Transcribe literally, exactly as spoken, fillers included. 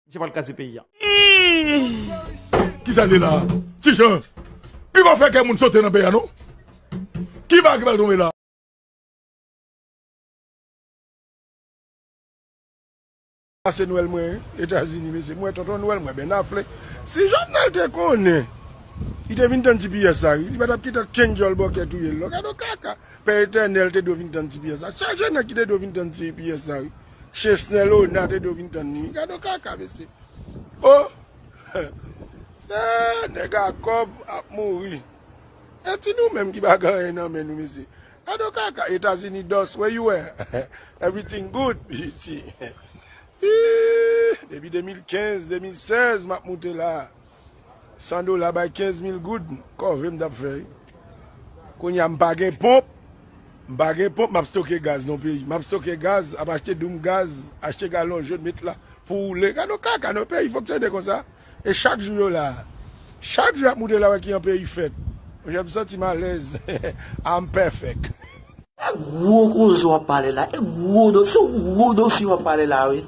Misye pral kraze peyi a. Kisa l ye la? Kijan? Li pa fè kè moun sote nan peyi a non. Ki bagay ki pral tonbe la? Pase Nwèl mwen Etazini mesye, mwen tonton Nwèl mwen Ben Affleck. Si Jovenel te konnen, li te vin tann ti piyès sa wi, li pa t ap kite kenn djòl bòkè touye l non. Gade yon kaka. Pè Etènèl te dwe vin tann ti piyès sa. Chak jènèg ki te dwe vin tann ti piyès sa wi. Chesnel Ona te dwe vin tann li. Gade yon kaka mesye. Oh! Se nèg a kòb ap mouri. E ti nou menm ki pa gen anyen nan men nou mesye. Gade yon kaka. Etazini dust, where you were? Everything good? Ih, depi de mil kenz, de mil sèz m ap moute la. San dola bay kenz mil goud. Kòve m t ap fè wi. Kounye a m pa gen ponp. M pa gen ponp, m ap stoke gaz nan peyi. M ap stoke gaz, ap achte doum gaz, achte galon jòn, met la pou woule. Gade yon kaka nan peyi fonksyone konsa. E chak jou yo la. Chak jou y ap moute la wè ki yon peyi fèt. Monchè m santi m alèz. I'm perfect. E gwo koze w ap pale la, e gwo dosye, gwo dosye w ap pale la wi.